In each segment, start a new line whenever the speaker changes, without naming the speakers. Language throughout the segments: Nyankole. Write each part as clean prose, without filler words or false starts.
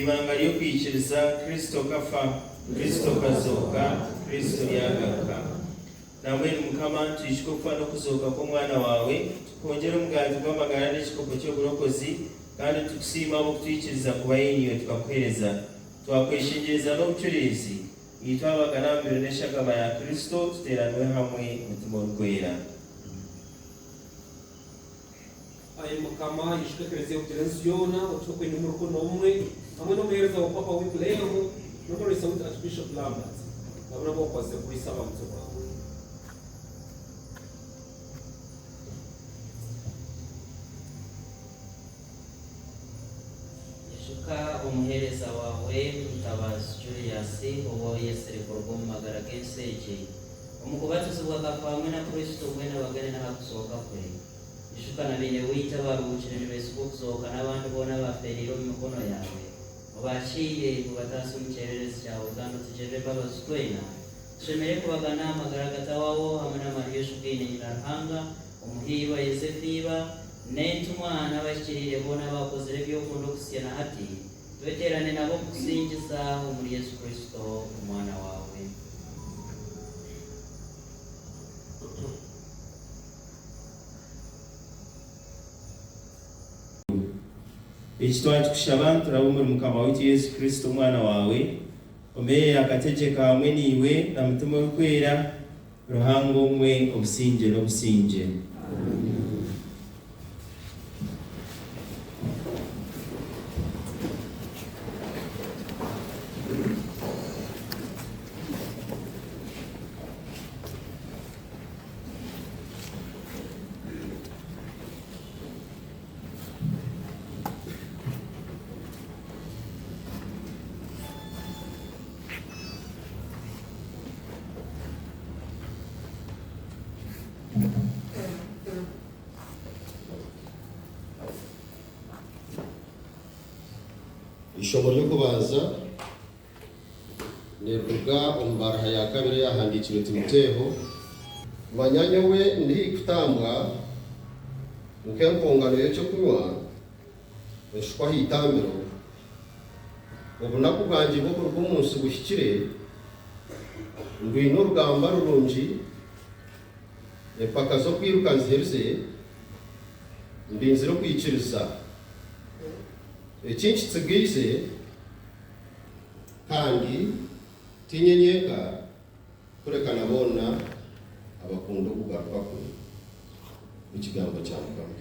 Eibanga ry'okwikiriza, Kristo kafa, Kristo kazooka, Kristo yaagaruka. Nambwenu Mukama, twijuke okufa n'okuzooka kw'Omwana waawe, tukuhongyere omugaati gw'amagara n'ekikopo ky'oburokozi, kandi nitukusiima ahabw'okutwikiriza kubayo naiwe tukakuheereza. Twakweshengyereza n'obucureezi, itwe abagana aha mubiri n'eshagama ya Kristo, tuteeranwe hamwe Mutima Orikwera.
Ai Mukama, ijuka Eklezia okugira ensi yoona, otuhe okwenda omu rukundo obumwe, hamwe n'omuheereza wa Paapa waitu Leo, n'omuriisa waitu Archbishop Lambert, na boona abu wakwasize kuriisa abantu baawe.
Ijuka omuheereza waawe Mutabazi Julius, ou oyetsire kuruga omu magara g'ensi egi, omu kubatizibwa akafa hamwe na Kristo mbwenu abagane n'aha kuzooka kwe. Ijuka na beene waitu abaaruhuukire nibeesigwa okuzooka n'abandi boona abaafeereire omu mikono yaawe. Obaakiire, obataasye omu kyererezi kyawe, kandi otugirire embabazi twena. Tushemereire kubagana aha magara agatahwaho hamwe na Mariya oshugaine nyina Ruhanga, omuhiirwa Yosefu iba, n'entumwa n'abahikiriire boona abaakozire ebi okunda okuhitsya na hati, tweteerane nabo kukusingiza omuri Yesu Kristo Omwana waawe.
Eki twakikushaba nituraba omuri Mukama waitu Yesu Kristo Omwana waawe, Omereire akategyeka hamwe naiwe na Mutima Orikwera, Ruhanga omwe, obusingye n'obusingye.
Eishomo ry'okubanza niriruga omu baruha ya kabiri eyahandiikirwe Timoteeho. Manya nyowe ndi haihi kutambwa nk'empongano y'eky'okunywa eshukwa aha itambiro, obunaku bwangye bw'okuruga omu nsi buhikire, ndwaine orugamba rurungi, empaka z'okwiruka nziherize, ndinzire okwikiriza. Eki nkitsigaize, kandi tiinye nyenka, kureka na boona abakunda okugaruka kwe. Ekigambo kya Mukama.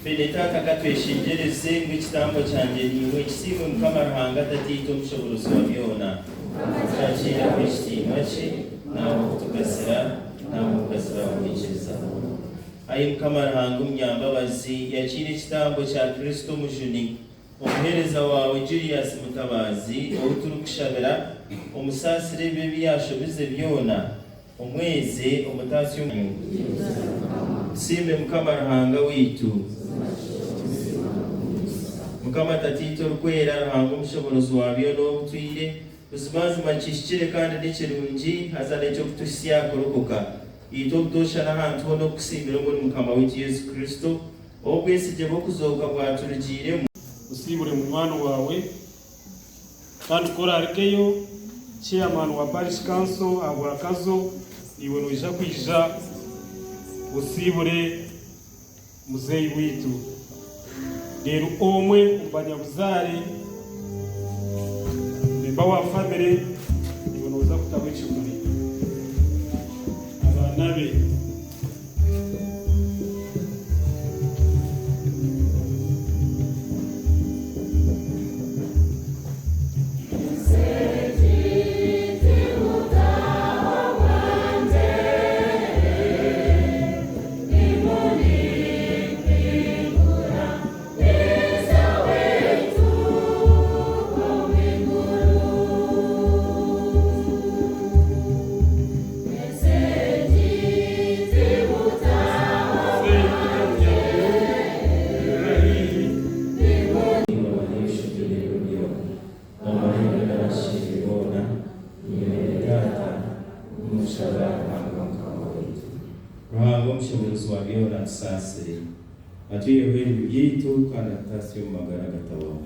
Beene Taata, ka tweshengyereze ngu ekitambo kyangye niiwe kisiimwe Mukama Ruhanga Tataitwe Omushoboorozi wa byona. Kyakiire ahabw'ekitiinwa kye, n'ahabw'okutugasira, n'ahabw'okugasira abamwikiriza. Ai Mukama Ruhanga omunyambabazi, yakiira ekitambo kya Kristo Omujuni, omuheereza waawe Julius Mutabaazi, ou turikushabira, omusaasire ebibi ebi yaashobize byona, omweze, omutaasye omu. Tusiime Mukama Ruhanga waitu. Mukama Tataitwe Orikwera, Ruhanga Omushoboorozi wa byona ow'obutwire, buzimazima kihikire kandi ni kirungi, haza n'eky'okutuhitsya aha kurokoka. Itwe obutoosha n'ahantu hoona okukusiimira omuri Mukama waitu Yesu Kristo, ou obwesigye bw'okuzooka bwaturugiiremu.
Osiibure munywani waawe kandi ku oraarugeyo, chairman wa parish council ahabwa Kazo, naiwe noija kwija osiibure. Muzeeyi waitu. Reero omwe omu banyabuzaare, memba wa famire, iwe nooza kutaho ekimuri. Abaana be.
Ruhanga omushoboorozi wa byona atusaasire, atwiheho ebibi byaitu kandi atutaasye omu magara agatahwaho.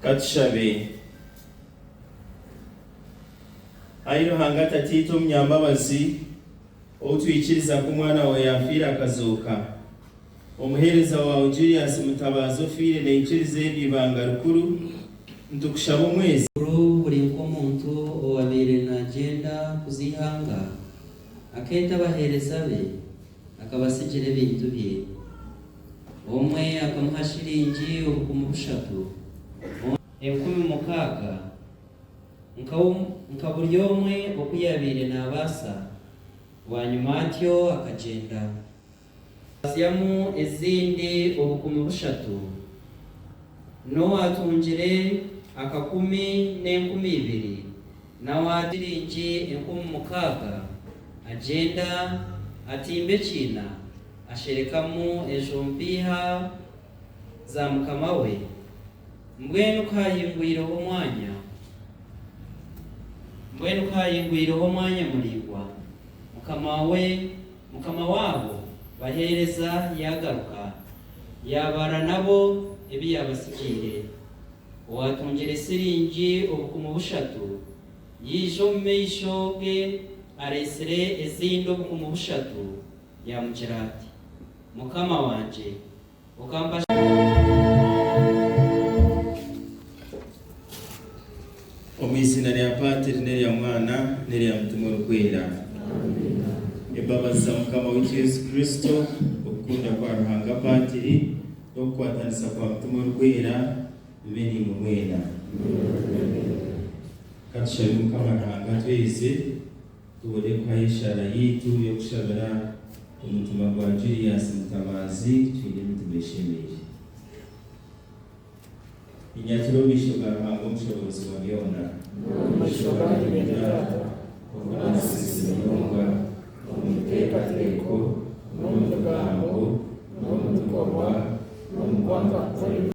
Ka tushabe. Ai Ruhanga Tataitwe omunyambabazi, ou twikiriza ku Omwana waawe yaafiire akazooka, omuheereza waawe Julius Mutabazi ofiire naikiriza eryo ibanga rikuru, nitukushaba omwezi.
Bukuru buri nk'omuntu owabaire naagyenda kuza eihanga, akeeta abaheereza be, akabatsigira ebintu bye. Omwe akamuha shilingi 3000, ondi 6000, nka buri omwe oku yaabaire naabaasa. Bwanyima atyo akagyenda. Yaasyamu ezindi 3000, n'owaatungire 1,000 n'enkumu 2, nawe shilingi 6000, agyenda atimba ekiina. Asherekamu ezo mpiiha za mukama we. Mbwenu ku haahingwireho omwanya, mbwenu ku haahingwireho omwanya muraingwa, mukama we, mukama w'abo baheereza yaagaruka, yaabara nabo ebi yaabatsigiire. Owaatungire siringi 3000 yaija omu maisho ge areetsire ezindi 3000. Yaamugira ati, Mukama wangye, okampa.
Omu iziina rya Paatiri n'erya Mwana n'erya Mutima Orikwera. Embabazi za Mukama waitu Yesu Kristo, okukunda kwa Ruhanga Paatiri, n'okukwatanisa kwa Mutima Orikwera bibe naimwe mwena. Ka tushabe Mukama Ruhanga tweze. Tubone kuhayo eshaara yaitu y'okushabira omutima gwa Julius Mutabazi twine emitima eshemeire. Ninyatura omu maisho ga Ruhanga Omushoboorozi wa byona.
Omu maisho ganyu beene Taata, oku naasiisire munonga omu biteekateeko n'omu bigambo.